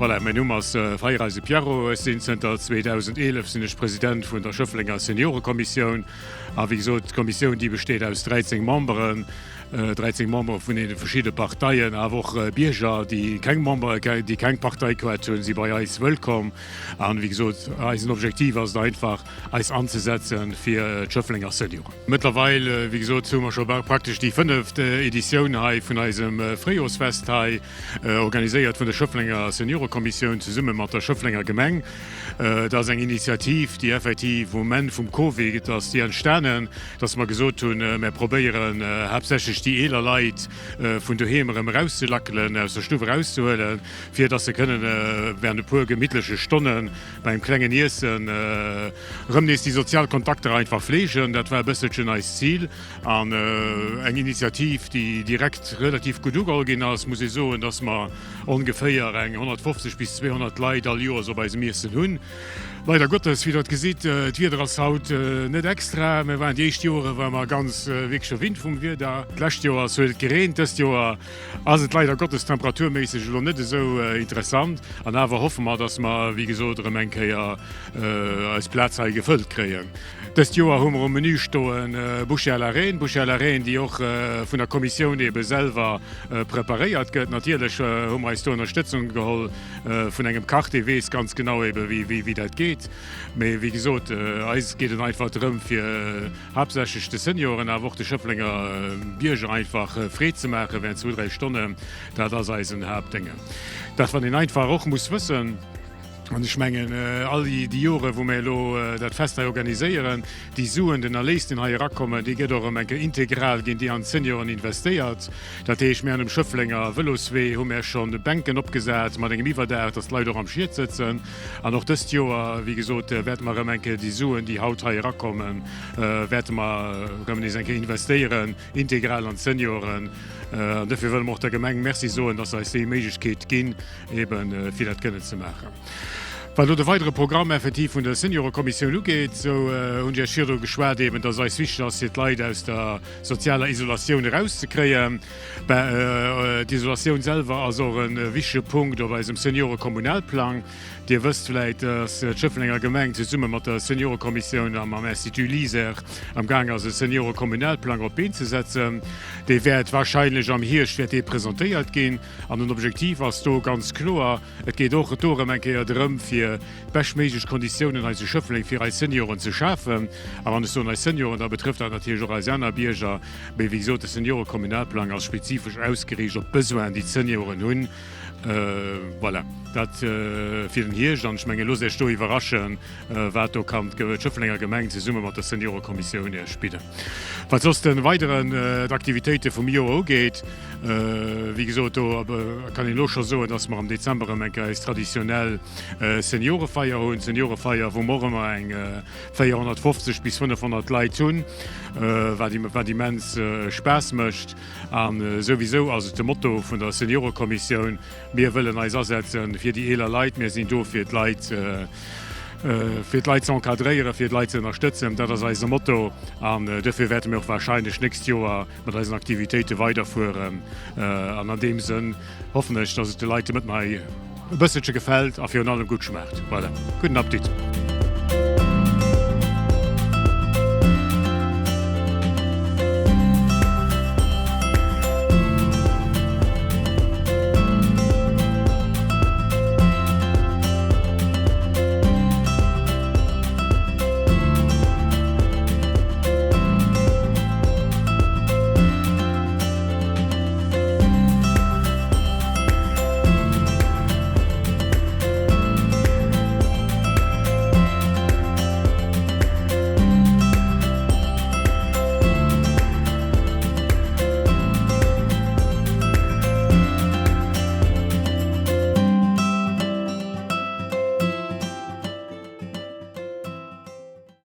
Voilà, mäin Numm ass Feiereise Pierrot. Ech sinn zënter 2011 sinn ech President vun der Schëfflenger Seniorekommissioun. A wéi gesot, d'Kommissioun déi besteet aus 13 Memberen, 13 Membere vun deene verschidde Parteien, awer och Bierger, déi keng Member, déi keng Parteikaart hunn, si bei eis wëllkomm. An wéi gesot, eisen Objektiv ass et einfach, eis anzesetze fir d'Schëfflenger Senioren. Mëttlerweil, wéi gesot, hu mer scho praktesch déi fënneft Editioun hei vun eisem Fréijorsfest hei, organiséiert vun der Schëfflenger Seniorekommissioun zesumme mat der Schëfflenger Gemeng. Dat ass eng Initiativ, déi effektiv um Enn vum Covid ass déi entstanen, dass mer gesot hunn, Mär probéieren haaptsächlech déi eeler Leit vun doheem erëm erauszelackelen, aus der Stuff erauszehuelen, fir dass se kënnen während e puer gemittleche Stonne bei engem klengen Iessen erëm nees déi sozial Kontakter einfach fleegen. Dat war e bësselchen eist Zil an eng Initiativ, déi direkt relativ gutt ugeholl ginn ass, muss ee soen, dass mer ongeféier eng 150 bis 200 Leit all Joers op eisem Iessen hunn. Leider Gottes, wéi Der et gesitt, d'Wieder ass haut net extra. Mir waren déi éischt Joere ware mer ganz wierklech verwinnt vum Wieder. D'lescht Joer ass huet et gereent, dëst Joer ass et leider Gottes temperaturméisseg elo net esou interessant. An awer hoffe mer, dass mer wéi gesot erëm eng Kéier eis Plaz hei gefëllt kréien. Dëst Joer hu mer um Menü stoen Bouchée à la Reine, Bouchée à la Reine, déi och vun der Kommissioun ebe selwer Preparéiert gëtt. Natierlech hu mer eis do Ënnerstëtzung geholl vun engem Kach, dee weess ganz genau ebe wéi dat geet. Mee wéi gesot, eis geet et einfach drëm, fir haaptsächlech de Senioren, awer och de Schëfflenger Bierger einfach Freed ze maache während zwou, dräi Stonnen. Dat ass eisen Haaptdénge. Dat wat een einfach och muss wëssen, an ech mengen all déi Jore wou mir elo dat Fest hei organiséieren, déi Suen, den Erléis deen hei erakommen, dee gëtt och erëm eng Kéier integral ginn déi an d'Senioren investéiert. Dat heescht, mir an um Schëfflenger Vëloswee hu mär schonn Bänken opgesat mat engem Iwwerdaach, dass d'Leit och am Schiet sëtzen. An och dëst Joer, wéi gesot, wäerte mer erëm eng Kéier déi Suen, déi haut hei erakommen, wäerte mer erëm nees eng Kéier investéieren, integral an d'Senioren. An dofir wëlle mer och der Gemeng Merci soen, dass se eis déi Méiglechkeet ginn, eben fir dat kënnen ze maachen. Wat elo de weidere Programm effektiv vun der Seniorekommissioun ugeet, esou hunn ech Iech virdru geschwat, eben dass eis wichteg ass, fir d'Leit aus der sozialer Isolatioun erauszekréien. Ben, d'Isolatioun selwer ass och e wichtege Punkt op eisem Seniorekommunalplang. Dir wësst vläit, dass d'Schëfflenger Gemeng zesumme mat der Seniorekommissioun a mam Institut LISER am Gaang ass, e Seniorekommunalplang op d'Been ze setzen. Dee wäert wahrscheinlech am Hierscht wäert dee presentéiert ginn. An den Objektiv ass do ganz kloer, Et geet och do erëm eng Kéier drëm, fir d'beschtméiglech Konditiounen hei zu Schëffleng fir eis Senioren ze schafen. A wann ech soen eis Senioren, da betrëfft dat natierlech och eis aner Bierger. Mee wéi gesot, de Seniorekommunalplang ass spezifesch ausgeriicht op d'Besoinen, déi d'Senioren hunn. Voilà, dat fir den Hierscht. An ech mengen, loosst Iech do iwwerraschen, wat do kann d'Schëfflenger Gemeng zesumme mat der Seniorekommissioun Iech bidden. Wat soss de weideren d'Aktivitéite vum Joer ugeet, wéi gesot, do kann een elo scho soen, dass mer am Dezember erëm eng Kéier eis traditionell Seniorefeier hunn. Seniorefeier, wou mer och ëmmer eng 450 bis 500 Leit hunn, wat immens Spaass mécht. A souwisou ass et de Motto vun der Seniorekommissioun, Mir wëllen eis asetze fir déi eeler Leit. Mir sinn do fir d'Leit, fir d'Leit ze encadréieren, fir d'Leit ze ënnerstëtzen. Dat ass eise Motto an duerfir wäerte mir och wahrscheinlech d'nächst Joer mat eisen Aktivitéite weiderfueren. An an deem Sënn hoffen ech, dass et de Leit de Mëtten hei e bësselche gefält a virun allem gutt schmaacht. Voilà, gudden Appetit!